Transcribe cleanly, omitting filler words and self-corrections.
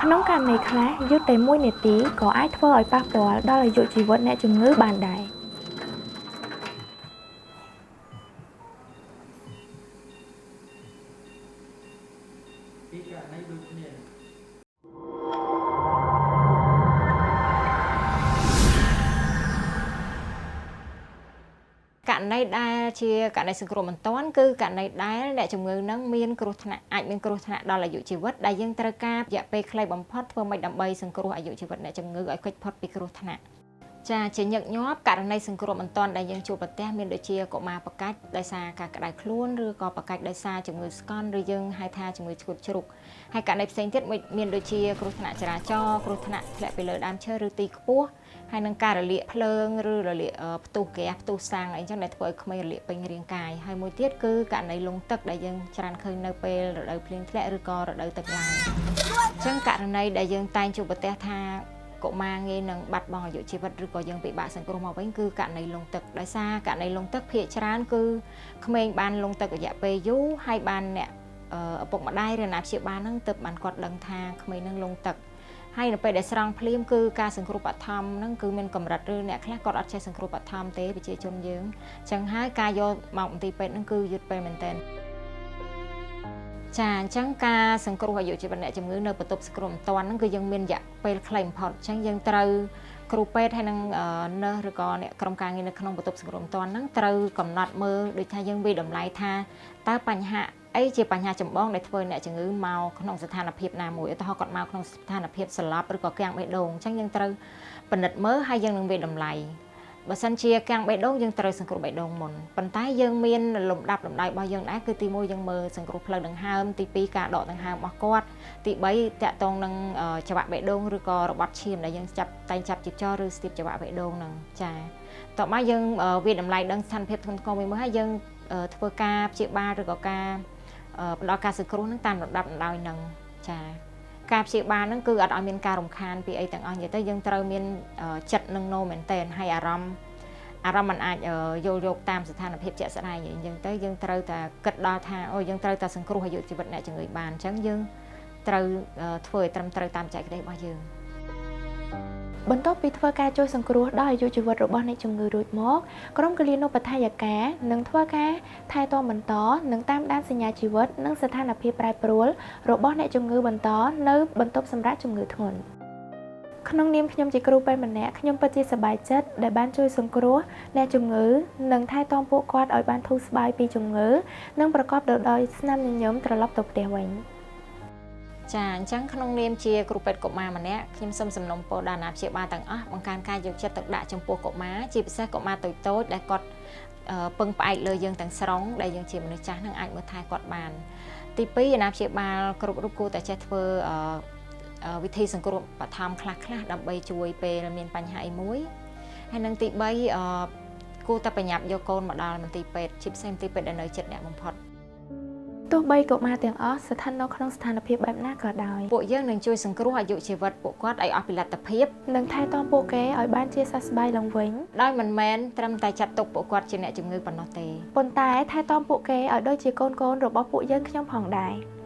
ក្នុងករណីខ្លះយឺតតែ1នាទីក៏អាចធ្វើឲ្យប៉ះពាល់ដល់អាយុជីវិតអ្នកជំងឺបានដែរ ករណីដែលជាករណីសង្គ្រោះបន្ទាន់គឺករណីដែលអ្នកជំងឺនឹងមានគ្រោះថ្នាក់អាចមានគ្រោះថ្នាក់ដល់អាយុជីវិតដែលយើងត្រូវការរយៈពេលខ្លីបំផុតធ្វើម៉េចដើម្បីសង្គ្រោះអាយុជីវិតអ្នកជំងឺឲ្យគេចផុតពីគ្រោះថ្នាក់ចាជាញឹកញាប់ករណីសង្គ្រោះបន្ទាន់ដែលយើងជួបប្រទះមានដូចជាកុមារបកាច់ដោយសារការក្តៅខ្លួនឬក៏បកាច់ដោយសារជំងឺស្កន់ឬយើងហៅថាជំងឺឆ្កួតជ្រូកហើយករណីផ្សេងទៀតមានដូចជាគ្រោះថ្នាក់ចរាចរណ៍គ្រោះថ្នាក់ធ្លាក់ពីលើដើមឈើឬទីខ្ពស់ហើយនឹងការរលាកភ្លើងឬរលាកផ្ទុះហ្គាសផ្ទុះសាំងអីចឹងដែលធ្វើឲ្យក្មេងរលាកពេញរាងកាយហើយមួយទៀតគឺករណីលង់ទឹកដែលយើងច្រើនឃើញនៅពេលរដូវភ្លៀងធ្លាក់ឬក៏រដូវទឹកឡើងអញ្ចឹងករណីដែលយើងតែងជួបប្រទះថាកុមារងាយនឹងបាត់បង់អាយុជីវិតឬក៏យើងពិបាកសង្គ្រោះមកវិញគឺករណីលង់ទឹកដោយសារករណីលង់ទឹកភាគច្រើនគឺក្មេងបានលង់ទឹករយៈពេលយូរហើយបានអ្នកឪពុកម្ដាយឬអាណាព្យាបាលហ្នឹងទើបបានគាត់ដឹងថាក្មេងហ្នឹងលង់ទឹកហើយនៅពេលដែលស្រង់ភ្លាមគឺការសង្គ្រោះបឋមហ្នឹងគឺមានកម្រិតឬអ្នកខ្លះគាត់អត់ចេះសង្គ្រោះបឋមទេប្រជាជនយើងអញ្ចឹងហើយការយកមកមន្ទីរពេទ្យហ្នឹងគឺយឺតពេលមែនទែនចាអញ្ចឹងការសង្គ្រោះអាយុជីវិតអ្នកជំងឺនៅបន្ទប់សង្គ្រោះបន្ទាន់ហ្នឹងគឺយើងមានរយៈពេលខ្លីបំផុតអញ្ចឹងយើងត្រូវគ្រូពេទ្យហើយនឹងនើសឬក៏អ្នកក្រុមការងារនៅក្នុងបន្ទប់សង្គ្រោះបន្ទាន់ហ្នឹងត្រូវកំណត់មើលដូចថាយើងវាយតម្លៃថាតើបញ្ហាអីជាបញ្ហាចម្បងដែលធ្វើអ្នកជំងឺមកក្នុងស្ថានភាពណាមួយឧទាហរណ៍គាត់មកក្នុងស្ថានភាពស្លាប់ឬក៏គាំងបេះដូងអញ្ចឹងយើងត្រូវពិនិត្យមើលហើយយើងនឹងវាយតម្លៃបើសិនជាគាំងបេះដូងយើងត្រូវសង្គ្រោះបេះដូងមុនប៉ុន្តែយើងមានលំដាប់លំដោយរបស់យើងដែរគឺទី1យើងមើលសង្គ្រោះផ្លូវដង្ហើមទី2ការដកដង្ហើមរបស់គាត់ទី3តាក់ទងនឹងចង្វាក់បេះដូងឬក៏របត់ឈាមដែលយើងចាប់តែងចាប់ជីពចរឬស្ទាបចង្វាក់បេះដូងហ្នឹងចាតោះមកយើងវាយតម្លៃដឹងស្ថានភាពធ្ងន់ធ្ងរមួយមើលហើយយើងធ្វើការព្យាបាលឬក៏ការផ្ដល់ការសង្គ្រោះហ្នឹងតាមលំដាប់លំដោយហ្នឹងចាការព្យាបាលហ្នឹងគឺអត់ឲ្យមានការរំខានពីអីទាំងអស់និយាយទៅយើងត្រូវមានចិត្តនឹងណូមែនទែនហើយអារម្មណ៍មិនអាចយល់យកតាមស្ថានភាពជាក់ស្ដែងអញ្ចឹងទៅយើងត្រូវតែគិតដល់ថាអូយើងត្រូវតែសង្គ្រោះអាយុជីវិតអ្នកជំងឺបានអញ្ចឹងយើងត្រូវធ្វើឲ្យត្រឹមត្រូវតាមបច្ចេកទេសរបស់យើងបន្ទាប់ពីធ្វើការជួយសង្គ្រោះដល់អាយុជីវិតរបស់អ្នកជំងឺរួចមកក្រុមគិលានុបដ្ឋាយកានឹងធ្វើការថែទាំបន្តនិងតាមដានសញ្ញាជីវិតនិងស្ថានភាពប្រែប្រួលរបស់អ្នកជំងឺបន្តនៅបន្ទប់សម្រាប់ជំងឺធ្ងន់ក្នុងនាមខ្ញុំជាគ្រូពេទ្យម្នាក់ខ្ញុំពិតជាសប្បាយចិត្តដែលបានជួយសង្គ្រោះអ្នកជំងឺនិងថែទាំពួកគាត់ឲ្យបានធូរស្បើយពីជំងឺនិងប្រកបដោយស្នាមញញឹមត្រឡប់ទៅផ្ទះវិញចាអញ្ចឹងក្នុងនាមជាគ្រូពេទ្យកុមារម្នាក់ខ្ញុំសូមសំណូមពរដល់អាណាព្យាបាលទាំងអស់បង្កើនការយកចិត្តទុកដាក់ចំពោះកុមារជាពិសេសកុមារតូចៗដែលគាត់ពឹងផ្អែកលើយើងទាំងស្រុងដែលយើងជាមនុស្សចាស់នឹងអាចមើលថែគាត់បានទី2អាណាព្យាបាលគ្រប់រូបគួរតែចេះធ្វើវិធីសង្គ្រោះបឋមខ្លះៗដើម្បីជួយពេលមានបញ្ហាអីមួយហើយនឹងទី3គួរតែប្រញាប់យកកូនមកដល់មន្ទីរពេទ្យជាពិសេសមន្ទីរពេទ្យដែលនៅជិតអ្នកបំផុតទោះបីកុមារទាំងអស់ស្ថិតនៅក្នុងស្ថានភាពបែបណាក៏ដោយពួកយើងនឹងជួយសង្គ្រោះអាយុជីវិតពួកគាត់ឲ្យអស់ពីលទ្ធភាពនិងថែទាំពួកគេឲ្យបានជាសះស្បើយឡើងវិញដោយមិនមែនត្រឹមតែចាត់ទុកពួកគាត់ជាអ្នកជំងឺប៉ុណ្ណោះទេប៉ុន្តែថែទាំពួកគេឲ្យដូចជាកូនៗរបស់ពួកយើងខ្ញុំផងដែរ